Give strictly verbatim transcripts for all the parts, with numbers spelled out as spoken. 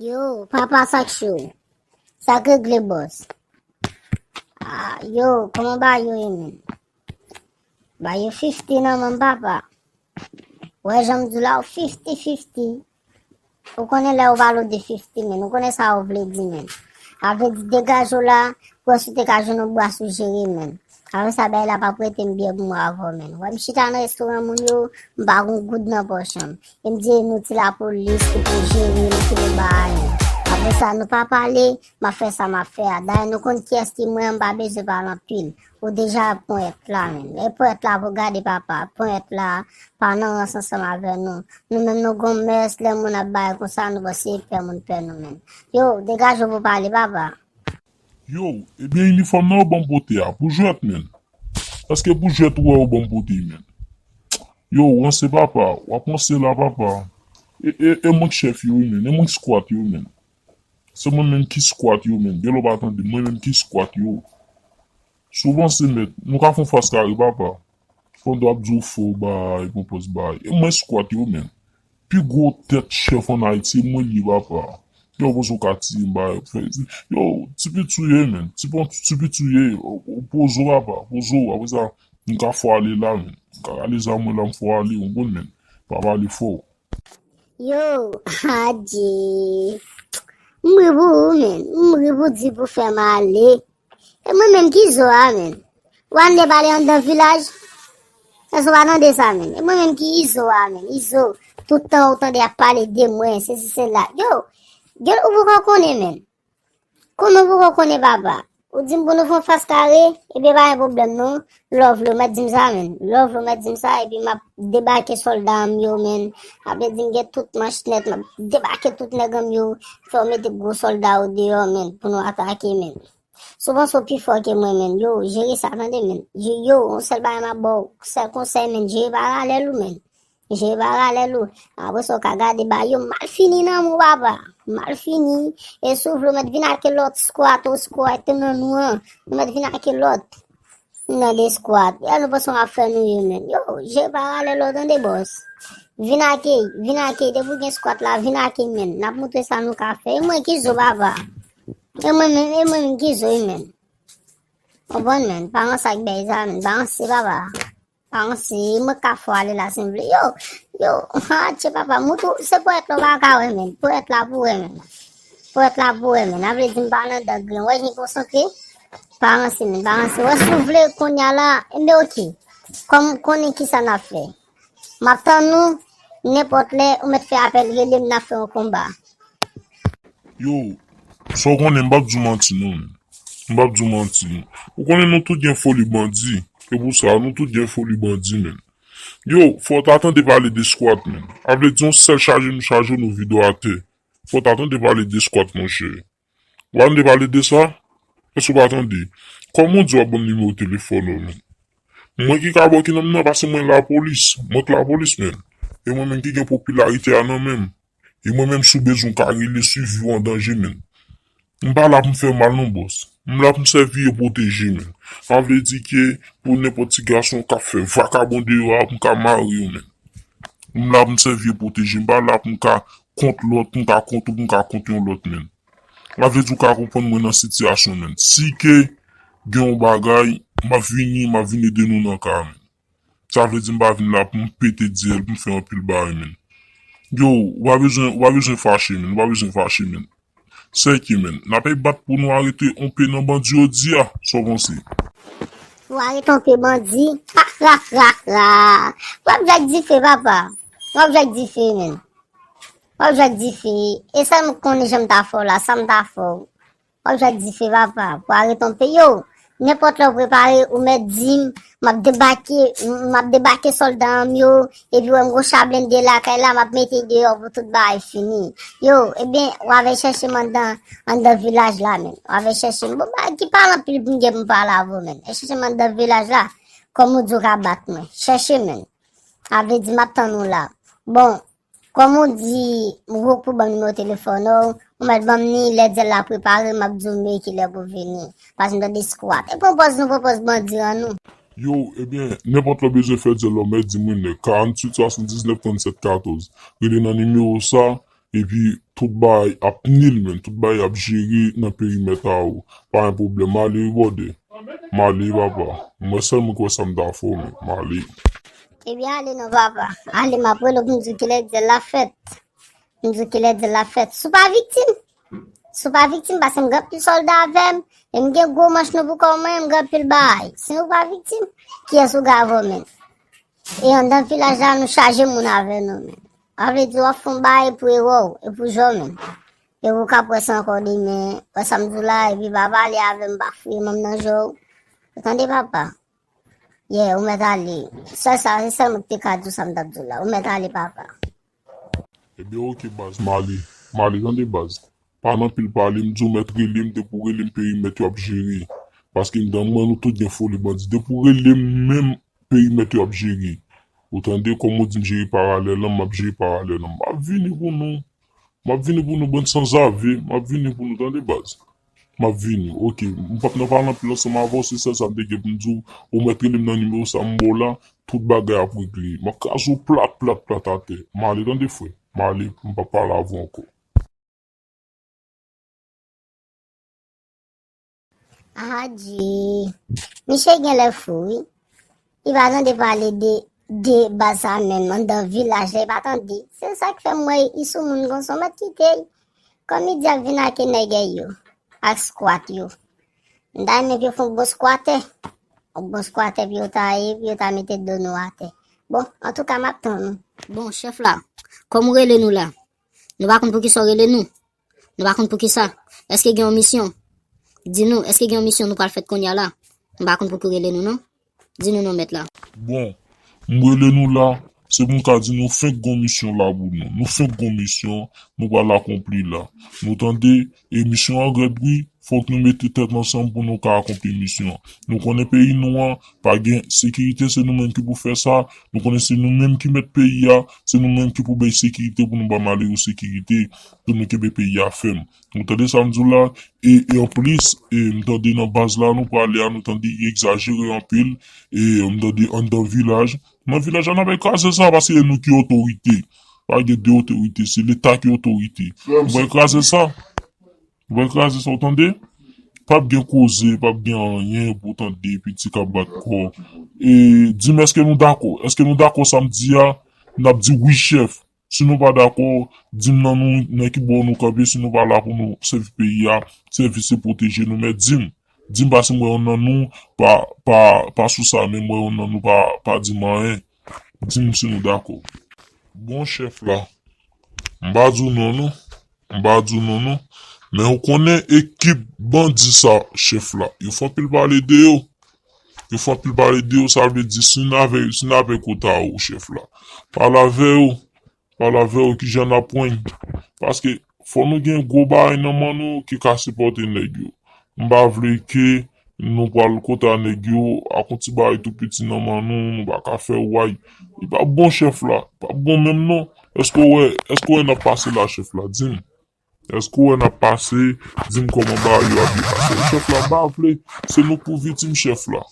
Yo, papa, sa k cho? Sa k regle, bòs? Ah, yo, kòman bagay yo ye, menn? Ba yo fifty nan men m, papa. Wè, jan m di w la, w fifty fifty. Ou konnen lè yo pale w de fifty, menn. Ou konnen sa yo vle di, menn. Sa vle di degaje w la, pou w wè si w te ka jwenn yon bras ou jere, menn. Apre sa, bagay la p ap rete m byen pou mwen avè w, menn. Wè, m chita nan restoran moun yo, m pa gon goud nan pòch an. E m di nou ti lapolis ki pou jere m, ki pou bay. Apre sa, nou pa pale, m ap fè sa m ap fè a. Dayè, nou konn kiyès ki mwen, m pa bezwen pale anpil. Ou deja ponyèt la, menn. E ponyèt la pou gade, papa. Ponyèt la pa nan rans ansanm avè nou. Nou menm nou gon mès, lè moun ap bay konsa, nou pase pè moun pè nou, menn. Yo, degaje w pou pale, papa. Yo, ebyen inifòm nan yo ban m pote a, pou jwèt, menn. Èske pou jwèt ou wè yo ban m pote, menn? Yo, w ranse papa, w ap ranse la, papa. E, e, e mwen k chèf yo, wi, menn. E mwen k squat yo, menn. Se mwen menm ki squat yo, menn. Gen lè w pa tande, mwen menm ki squat yo. Si w panse mèt, nou ka fè yon fas kare, papa. Pandan w ap di w fò w bay, pran pòz bay. E mwen squat yo, menn. Pi gwo tèt chèf ann Ayiti, e mwen li ye, papa. Yo, poze w ka tiye m bay, fè, yo, ti piti w ye, menn. Ti pon, ti piti w ye, o, o, poze w, papa, poze w. Apre sa, m ka fò ale la, menn. M ka rale zam mwen la, m fò ale, w konprann, menn. Pa pale fò. Yo, adje. M ri pou ou, menn. M ri pou di pou fè m ale. E mwen menm ki zo a, menn. Ou pa tande pale anndan vilaj? Èske ou pa tande sa, menn? E mwen menm ki Izo a, menn. Izo, tout tan ou tande y ap pale de mwen, sesi sela. Yo, gèl ou poko konnen, menn. Kòman ou poko konnen, papa? Ou di m pou nou fè yon fas kare, ebyen pa gen pwoblèm non. Lè w vle ou mèt di m sa, menn. Lè w vle ou mèt di m sa, epi m ap debake sòlda m yo, menn. Sa vle di m gen tout manch nèt, m ap debake tout nèg m yo, fè yo mete gwo sòlda yo deyò, menn, pou nou atake, menn. Si w panse w pi fò ke mwen, menn, yo, jere sa, tande, menn. Yo, yo, yon sèl bagay m ap ba w, sèl konsèy, menn, jere paralèl ou, menn. Jere paralèl ou. Apre sa, w ka gade ba yo, m mal fini nan men w, papa. M mal fini. E si w vle, w mèt vin ak lòt squat, ou squat nan nou an. Ou mèt vin ak lòt. Nan de squat. Ya nou panse w ap fè nou ye, menn. Yo, jere paralèl ou, tande, bòs. Vin ak, vin ak, depi w gen squat la, vin ak, menn. N ap montre sa nou ka fè. E mwen ki zo, papa. E mwen menm, e mwen menm ki zo, menn. Konprann, menn. Pa ranse ak bèy sa, menn. Pa ranse, papa. Pa ranse, e mwen ka fò ale la si m vle. Yo, yo, adje, papa. Moutou, se ponyèt la w pa ka wè, menn. Ponyèt la pou wè, menn. Ponyèt la pou wè, menn. Sa vle di m pa nan dan grenn. Wè jan konsantre. Pa ranse, menn, pa ranse. Wè si w vle kounye a la, enben oke. Kòm m konnen kisa n ap fè. M ap tann ou, nenpòt lè, ou mèt fè apèl, rele m, n ap fè yon konba. Yo, sa w konnen, m p ap di w manti non, menn. M p ap di w manti. Ou konnen nou tout gen foli bandi. E pou sa, nou tout gen foli bandi, menn. Yo, fò w ta tande pale de squat, menn. Sa vle di yon sèl chaje nou chaje w, nou vide w atè. Fò w ta tande pale de squat, monchè. Ou pa tande pale de sa? Èske w pa tande? Kòman w di w ap ban m nimewo telefòn ou, menn? Mwen ki ka ba w ki nonm nan, paske mwen lapolis. Mwen k lapolis, menn. E mwen menm ki gen popilarite a nan men m. E mwen menm, si w bezwen, w ka rele, si vi w an danje, menn. M pa la pou m fè mal non, bòs. M la pou m sèvi e pwoteje, menn. Sa vle di ke pou nenpòt ti gason k ap fè vakabon deyò a, pou m ka mare yo, menn. M la pou m sèvi e pwoteje. M pa la pou m ka kont lòt, pou m ka kont ou, pou m ka kont yon lòt, menn. Sa vle di w ka konprann mwen nan sitiyasyon, menn. Si ke gen yon bagay, m ap vini, m ap vin ede nou nan ka a, menn. Sa vle di m pa vin la pou m pete dyèl, pou m fè anpil bagay, menn. Yo, ou pa bezwen, ou pa bezwen fache, menn. Ou pa bezwen fache, menn. Sèke, menn. N ap bat pou nou arete on pe nan bandi yo di a. Sa w panse? Pou arete on pe bandi? Ha, ha, ha, ha. W ap jwe ak dife, papa. W ap jwe ak dife, menn. W ap jwe ak dife. E sa m konnen jan m ta fè w la, sa m ta fè w. W ap jwe ak dife, papa. Pou arete on pe yo. Nenpòt lè w prepare, ou mèt di m, m ap debake, m ap debake sòlda m yo, epi w wè m gon cha blende lakay la, m ap mete deyò pou tout bagay fini. Yo, ebyen, w avè chèche m anndan, anndan vilaj la, menn. W avè chèche m. Bon, bagay ki pale anpil pou m gen pou m pale avè w, menn. E chèche m anndan vilaj la, kòm ou di w ka bat mwen. Chèche, menn. Sa vle di m ap tann ou la. Bon, kòm ou di, m gwo pou ban m nimewo telefòn ou, ou mèt ban m ni lè dyèl la prepare, m ap di w men kilè pou vini. Paske m tande squat. E pran pòz nou, pran pòz bandi an nou. Yo, ebyen, nenpòt lè w bezwen fè dyèl la, w mèt di m wi nèg. Karanntuit swasanndiznèf trannsèt katòz. Rele nan nimewo sa, Epi tout bagay ap nil, men tout bagay ap jere nan perimèt a ou. Pa gen pwoblèm, m ale wi brother. M ale wi papa. Mwen sèl mwen ki wè sa m ta fè w, men m ale. Ebyen ale non papa. Ale m ap rele w pou m di w kilè dyèl la fèt. M di w kilè dyèl la fèt. Si w pa viktim, si w pa viktim, paske m gen anpil sòlda avè m, e m gen gwo manch nou pou kò mwen, m gen anpil bagay. Si nou pa viktim, kiyès ou gen avè w menm? E anndan vilaj la, nou chaje moun avè nou menm. Sa vle di w ap fè yon bagay pou ewo w, e pou jò w menm. E ou ka pwès ankò demen, wè sa m di w la, epi pa pale avè m, pa fouye manm nan jò w. Ou tande papa? Yeah, ou mèt ale. Sèl sa, se sèl mwen ki te ka di w sa m t ap di w la. Ou mèt ale papa. Ebyen oke baz, m ale. M ale tande baz. Pa nan pil pale, m di w mèt rele m, depi w rele m perimèt yo ap jere. Paske m dan mwen nou tout gen foli bandi. Depi w rele m menm perimèt yo ap jere. Ou tande, kòm ou di m jere paralèl lan, m ap jere paralèl lan. M ap vini pou nou. M ap vini pou nou bann sanzave. M ap vini pou nou tande baz. M ap vini. Oke. M p ap nan pale anpil ansanm avè w, se sèl sa m te gen pou m di w. Ou mèt rele m nan nimewo sa m ba w la. Tout bagay ap regle. M ap kraze w plat, plat, plat atè. M ale tande frè. M ale, m p ap pale avè w ankò. Adje. Misye genlè fou wi. Li pa tande pale de, de baz sa menm anndan vilaj la, li pa tande. Se sa k fè m wè li sou moun konsa, w mèt kite l. Kòm li di ap vin ake nèg yo, ak skwat yo. M ta renmen pou yo fè yon bon skwatè. Yon bon skwatè pou yo ta ye, pou yo ta mete do nou atè. Bon, antouka m ap tann ou. Bon, chèf la, kòm ou rele nou la, nou pa konn poukisa w rele nou. Nou pa konn poukisa. Èske gen yon misyon? Di nou, èske gen yon misyon nou pral fèt kounye a la? Nou pa konn poukisa w rele nou non. Di nou non mèt la. Bon, m rele nou la, se pou m ka di nou fenk gon misyon la pou nou. Nou fenk gon misyon, nou pral akonpli la. Nou tande, e misyon an rèd wi, fòk nou mete tèt ansanm pou nou ka akonpli misyon. Nou konnen peyi nou an, pa gen sekirite, se nou menm ki pou fè sa. Nou konnen se nou menm ki mèt peyi a, se nou menm ki pou bay sekirite pou nou ba malere sekirite, pou nou kenbe peyi a fèm. Ou tande sa m di w la? E, e anplis, e m tande nan baz la, nou prale a, nou tande y egzajere anpil. E m tande anndan vilaj. Nan vilaj la, n ap kraze sa, paske e nou ki otorite. Pa gen de otorite, se Leta ki otorite. Ou pral kraze sa. Ou pral kraze sa, ou tande? P ap gen koze, p ap gen anyen pou w tande, piti k ap bat kò. E di m, èske nou dakò? Èske nou dakò sa m di a? N ap di wi, chèf. Si nou pa dakò, di m nan nou, nan ki bò nou kanpe, si nou pa la pou nou sèvi peyi a, sèvi se pwoteje nou, men di m. Di m paske m wè youn nan nou pa, pa, pa sou sa, men m wè youn nan nou pa, pa di m anyen. Di m si nou dakò. Bon, chèf la, m pa di w non, non. M pa di w non, non. Men ou konnen ekip bandi sa, chèf la, yo fè anpil pale de yo. Yo fè anpil pale de yo, sa vle di si n avè, si n avè kota ou, chèf la. Pale avè yo. Pale avè yo kijan n ap pran. Paske fò nou gen gwo bagay nan men nou ki ka sipòte nèg yo. M pa vle ke nou pral kota nèg yo ak yon ti bagay tou piti nan men nou, nou pa ka fè way. Li pa bon chèf la, pa bon menm non. Èske w wè, èske w wè n ap pase la chèf la, di m. Èske w wè n ap pase, di m kòman bagay yo ap depase. Chèf la, m pa vle, se nou k pou viktim chèf la.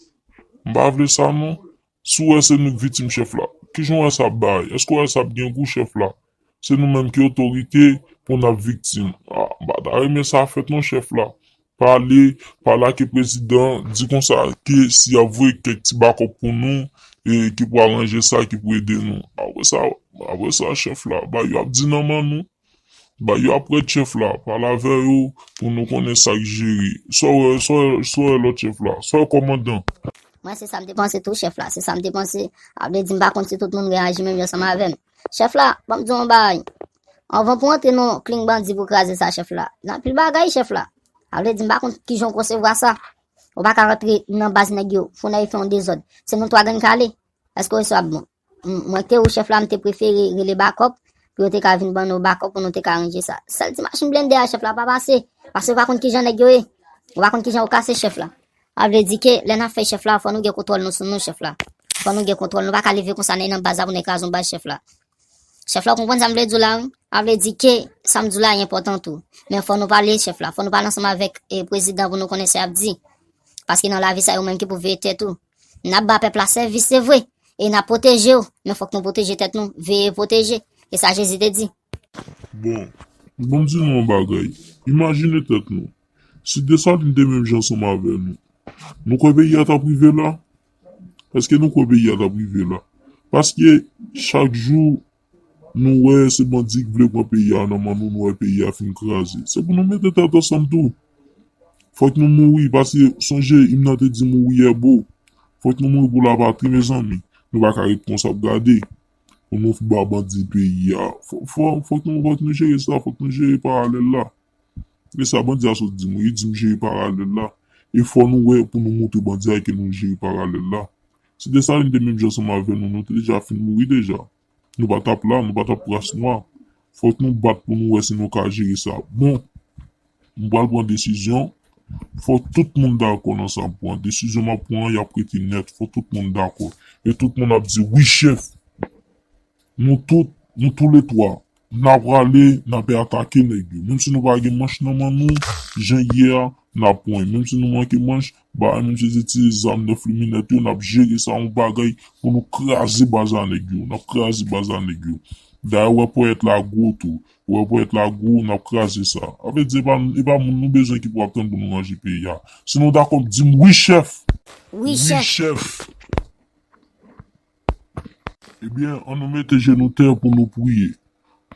M pa vle sa non. Si w wè se nou k viktim chèf la, kijan w wè sa ap bay? Èske w wè sa ap gen gou chèf la? Se nou menm ki otorite pou n ap viktim. A, m pa ta renmen sa fèt non chèf la. Pale, pale ake prezidan, di konsa ke si y ap voye kèk ti bakòp pou nou, e ki pou aranje sa, ki pou ede nou. Apre sa, apre sa chèf la, bagay yo ap di nan men nou. Ba yo ap rèd chèf la, pale avè yo pou nou konnen sa k jere. Sa w wè, sa w wè, sa w wè lòt chèf la, sa w wè kòmandan. Mwen se sa m te panse tou chèf la, se sa m te panse. A vle di m pa konn si tout moun reyaji menm jan ansanm avè m. Chèf la, ban m di w yon bagay. Anvan pou antre nan kling bandi pou kraze sa chèf la, nan anpil bagay chèf la. A vle di m pa konn kijan w konsevwa sa. Ou pa ka rantre nan baz nèg yo, fò nèg yo fè yon dezòd. Se nou twa gang k ale. Èske w resevwa bon? M, mwen k te ou chèf la, m te prefere rele bakòp pou yo te ka vin ban nou bakòp pou nou te ka ranje sa. Sèl ti machin blende a chèf la pa pase, paske ou pa konn kijan nèg yo ye. Ou pa konn kijan yo kase chèf la. A vle di ke lè n ap fè chèf la, fò nou gen kontwòl nou sou nou chèf la. Fò nou gen kontwòl, nou pa ka leve konsa nèg nan baz la pou nèg kraze yon baz chèf la. Chèf la, ou konprann sa m vle di w la wi? A vle di ke sa m di w la enpòtan tou. Men fò nou pale chèf la, fò nou pale ansanm avèk, e, prezidan pou nou konnen sa y ap di. Paske nan lavi sa yo menm ki pou veye tèt ou. N ap ba pèp la sèvis, se vre. E n ap pwoteje yo. Men fòk nou pwoteje tèt nou. Veye, pwoteje. E sa Jezi te di. Bon, bon m di nou yon bagay. Imajine tèt nou. Si Desalin te menm jan ansanm avè nou, nou kwè peyi a t ap rive la? Èske nou kwè peyi a t ap rive la? Paske chak jou nou wè se bandi k vle pran peyi a nan men nou, nou wè peyi a fin kraze. Se pou nou mete tèt ansanm tou. Fòk nou mouri, paske sonje, im nan te di mouri est beau. Fòk nou mouri pou lapatri, mezanmi. Nou pa ka ret konsa ap gade. Pou nou ba bandi peyi a. Fò, fò, fòk nou, fòk nou jere sa, fòk nou jere paralèl la. E sa bandi a sot di m, wi, li di m jere paralèl la. E fò nou wè pou nou montre bandi a ke nou jere paralèl la. Si Desalin te menm jan ansanm avè nou, nou te deja fin mouri deja. Nou pa t ap la, nou pa t ap ras nwa. Fòk nou bat pou nou wè si nou ka jere sa. Bon, m pral pran desizyon. Fò tout moun dakò nan sa m pran. Desizyon m ap pran an, y ap rete nèt. Fò tout moun dakò. E tout moun ap di, wi, chèf. Nou tout, nou toulètwa, n a prale, n ape atake nèg yo. Menm si nou pa gen manch nan men nou, jan yè a, n a pran. Menm si nou manke manch, ba, menm si se ti zam nèf liminèt yo, n ap jere sa yon bagay pou nou kraze baz a nèg yo. N ap kraze baz a nèg yo. Dayè, w wè ponyèt la gwo tou. W wè ponyèt la gwo, n ap kraze sa. Sa vle di, e pa, e pa moun nou bezwen ki pou ap tann pou nou ranje peyi a. Si nou dakò, di m, wi, chèf! Wi, chèf! Ebyen, ann nou mete je nou tè pou nou priye.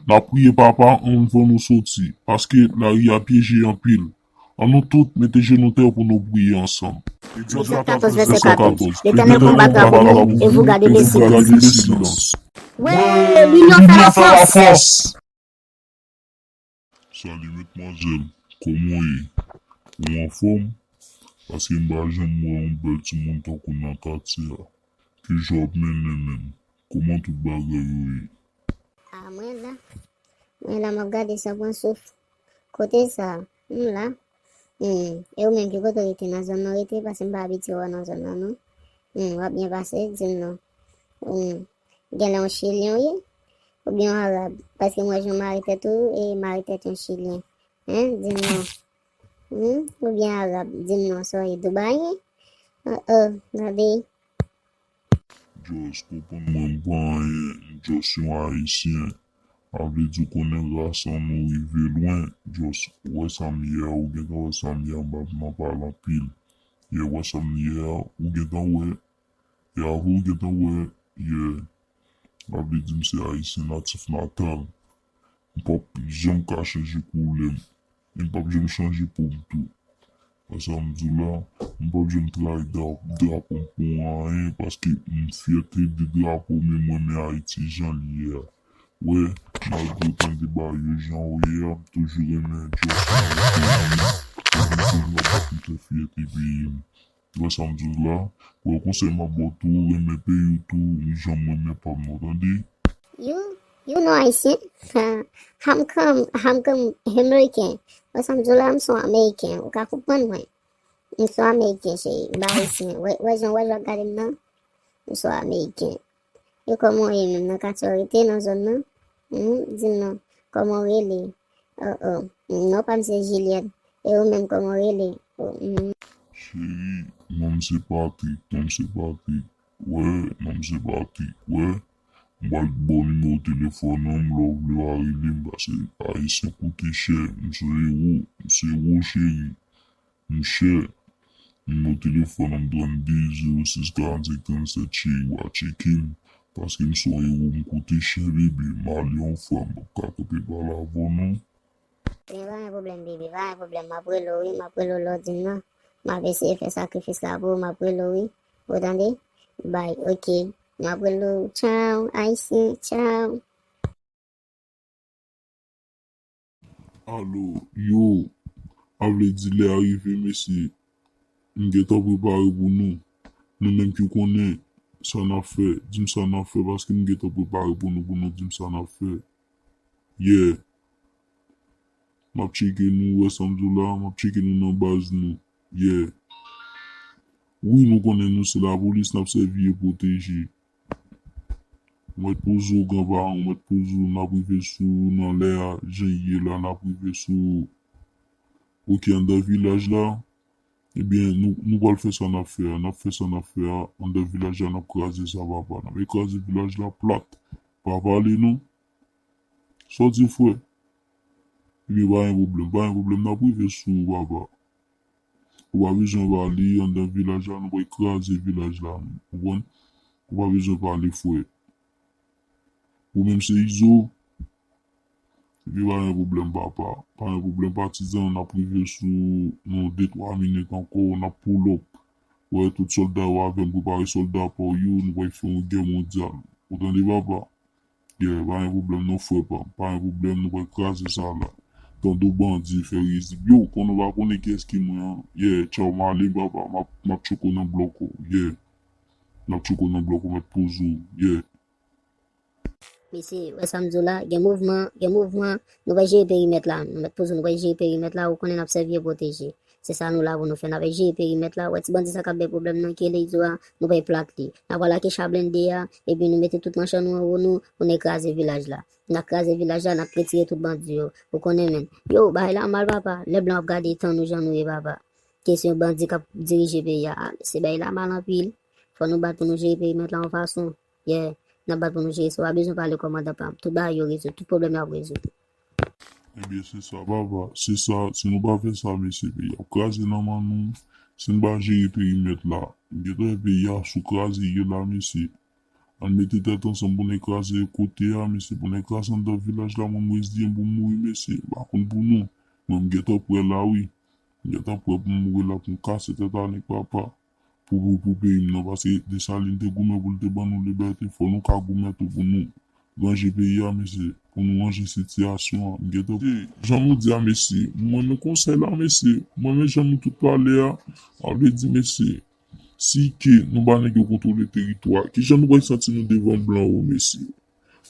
N a priye Papa anvan nou soti, paske lari a pyeje anpil. Ann nou tout mete je nou tè pou nou priye ansanm. Egzòd katòz, vèsè katòz. Letènèl konba drapo nou, e vou gade le silans. Wi, linyon fè lafòs. Salut mademoiselle, kòman w ye? Ou anfòm? Paske m pa janm wè yon bèl timoun tankou w nan katye a. Kijan w ap mennen menm? Kòman tout bagay yo ye? A, mwen la. Mwen la, m ap gade san pran souf. Kote sa? M la. Hmm. E ou menm, ki kote w rete? Nan zòn nan w rete? Paske m pa abitye wè w nan zòn nan, non. Hmm, w ap byen pase, di m non. Hmm. Genlè yon chilyen w ye? Oubyen yon arab? Paske m wè jan w mare tèt ou, e mare tèt yon chilyen. Hein? Di m non. Hmm? Oubyen arab? Di m non, sa w ye, Dubayen? Oh, oh, gade. Just konprann mwen, m pa anyen, m just yon ayisyen. Sa vle di w konnen ras an nou rive lwen. Just wè sa m ye a, ou gentan wè sa m ye a, m pa, m pa pale anpil. Yè, wè sa m ye a, ou gentan wè. E avan w gentan wè, yè, sa vle di m se ayisyen natif natal. M p ap janm ka chanje koulè m. E m p ap janm chanje po m tou. Wè sa m di w la, m p ap janm trayi dra-, drapo m pou anyen, paske m fyè de drapo m, e m renmen Ayiti jan l ye a. Wè, malgre w tande bagay yo jan yo ye a, m toujou renmen Jòj Ayiti, m toujou ap fè fyète peyi m. Wè sa m di w la, wè konsèy m ap ba w tou, renmen peyi w tou, jan m renmen pa m nan, tande? You, you know Haitian? Ha, I'm come, I'm come American. Wè sa m di w la, m son Ameriken, ou ka konprann mwen. M son Ameriken, cheri, m pa Ayisyen. Wè, wè jan, wè jan w ap gade m nan? M son Ameriken. E kòman w ye menm nan katye w rete nan zòn nan? Hmm, di m non. Kòman w rele? Oh, oh. Non pa m se Juliette. E ou menm kòman w rele? Oh, hmm. Cheri, non m se Patrick, non m se Patrick. Wè, non m se Patrick. Wè, m pral ba w nimewo telefòn an, lè w vle w a rele m, paske ayisyen koute chè, m se ewo, m se ewo cheri. Monchè, nimewo telefòn an m trannde zewo sis karannsenk trannsèt, cheri, w a tcheke m, paske m se yon ewo, m koute chè, bebe, m ale yon fwa, m p ap ka kanpe pale avè w non. Men pa gen pwoblèm, bebe, pa gen pwoblèm, m ap rele w, wi, m ap rele w lè w di m nan, m ap eseye fè sakrifis la pou ou, m ap rele w, wi, ou tande? Bay, oke, m ap rele w, tchaw, ayisyen, tchaw. Alo, yo, a vle di lè a rive, mesye. M gentan prepare pou nou. Nou menm ki konnen sa n ap fè, di m sa n ap fè, paske m gentan prepare pou nou, pou nou di m sa n ap fè. Yeah. M ap tcheke nou, wè sa m di w la, m ap tcheke nou nan baz nou. Yeah. Wi, nou konnen nou se lapolis, n ap sèvi e pwoteje. Ou mèt poze w, granparan, ou mèt poze w, n ap rive sou ou nan lè a, jan l ye la, n ap rive sou ou. Oke, anndan vilaj la, ebyen, nou, nou pral fè sa n ap fè a, n ap fè sa n ap fè a, anndan vilaj la, n ap kraze sa, papa, n ap kraze vilaj la plat. Pa pale non. Sa w di, frè? Ebyen, pa gen pwoblèm, pa gen pwoblèm, n ap rive sou ou, papa. Ou pa bezwen pale, anndan vilaj la, nou pral kraze vilaj la menm. Ou konprann? Ou pa bezwen pale, frè. Ou menm se Izo. Epi pa gen pwoblèm, papa. Pa gen pwoblèm, patizan, n ap rive sou nou de twa minit ankò, n ap pull up. Ou wè, tout sòlda yo avè m, prepare sòlda pa w yo, nou pral fè yon gè mondyal. Ou tande, papa? Yeah, pa gen pwoblèm non, frè pa m. Pa gen pwoblèm, nou pral kraze sa la. Tande w bandi, fè rizib. Yo, konnen w pa konnen kiyès ki mwen an. Yeah, tchaw, m ale, papa. M ap, m ap tchoko nan blòk ou. Yeah. M ap tchoko nan blòk ou, mèt poze w. Yeah. Mesye, wè sa m di w la, gen mouvman, gen mouvman, nou pral jere perimèt la, nou mèt poze w, nou pral jere perimèt la, ou konnen n ap sèvi e pwoteje. Se sa nou la pou nou fè, n ap jere perimèt la, wè ti bandi sa k ap bay pwoblèm nan, ki rele Izo a, nou pral plat li. N ap pral lake cha blende a, epi nou mete tout manch an nou anwo nou, pou n kraze vilaj la. N ap kraze vilaj la, n ap retire tout bandi yo. Ou konnen menm. Yo, bagay la mal, papa. Lè blan ap gade tan nou jan nou ye, papa. Kesyon bandi k ap dirije peyi a. Ah, mesye, bagay la mal anpil. Fò nou bat pou nou jere perimèt la yon fason. Yeah, n ap bat pou nou jere sa. Ou pa bezwen pale kòmandan pa m. Tout bagay yo rezoud. Tout pwoblèm yo ap rezoud. Ebyen, se sa, papa. Se sa. Si nou pa fè sa, mesye, peyi ap kraze nan men nou. Si n pa jere perimèt la, m gentan wè peyi a sou kraze ye la, mesye. Ann mete tèt ansanm pou n kraze kote a, mesye, pou n kraze anndan vilaj la, mwen, m reziyen pou m mouri, mesye. M pa konn pou nou. Mwen, m gentan prè la, wi. M gentan prè pou m mouri la, pou m kase tèt a nèg, papa. Pou, pou, pou peyi m nan, paske Desalin te goumen pou l te ban nou libète, fò nou ka goumen tou pou nou ranje peyi a, mesye, pou nou ranje sitiyasyon an. M gentan, jan nou di a, mesye, m renmen konsèy la, mesye, m renmen jan nou tout pale a, a vle di, mesye, si ke nou ba nèg yo kontwole teritwa, kijan nou pral santi nou devan blan yo, mesye?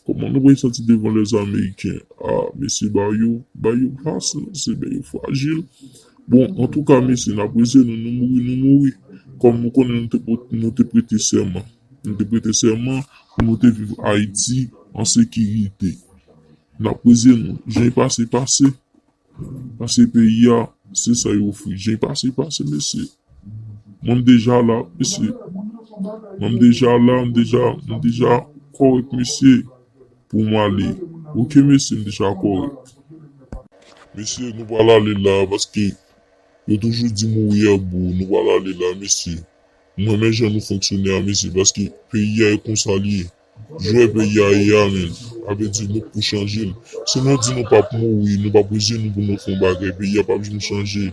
Kòman nou pral santi devan lèzameyiken? Ah, mesye, ba yo, ba yo fas, mesye, ba yo frajil. Bon, antouka, mesye, n ap reze nou, nou mouri, nou mouri. Kòm nou konnen nou te, nou te prete sèman. Nou te prete sèman pou nou te viv Ayiti an sekirite. N ap reze nou. Jan e pase, pase. Paske peyi a, se sa yo ofri. Jan e pase, pase, mesye. Mwen, m deja la, mesye. Mwen, m deja la, m deja, m deja kòrèk, mesye, pou m ale. Oke, mesye, m deja kòrèk. Mesye, nou pral ale la, paske yo toujou di mouri a bou. Nou pral ale la, mesye. M renmen jan nou fonksyone a, mesye, paske peyi a e konsa l ye. Jan w wè peyi a ye a, menm, a vle di nou pou chanje l. Si nou di nou p ap mouri, nou p ap reze nou pou nou fè yon bagay, peyi a p ap janm chanje.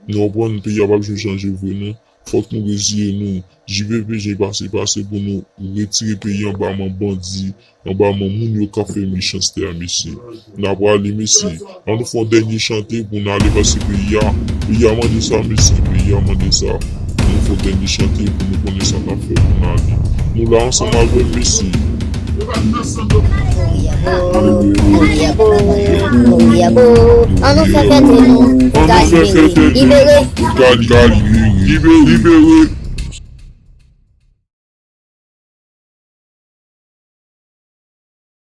Nou konprann, peyi a p ap janm chanje vre, non. Fòk nou reziye nou. J P P, jan e pase, pase pou nou retire peyi anba men bandi, anba men moun yo k ap fè mechanste a, mesye. N ap prale, mesye. Ann nou fè yon dènye chante pou n ale, paske peyi a, peyi a mande sa, mesye. Peyi a mande sa. Ann nou fè yon dènye chante pou nou konnen sa n ap fè pou n ale. Nou la ansanm avè m, mesye. Ann nou fè fèt nou. Galy libere. Galy libere. Libere.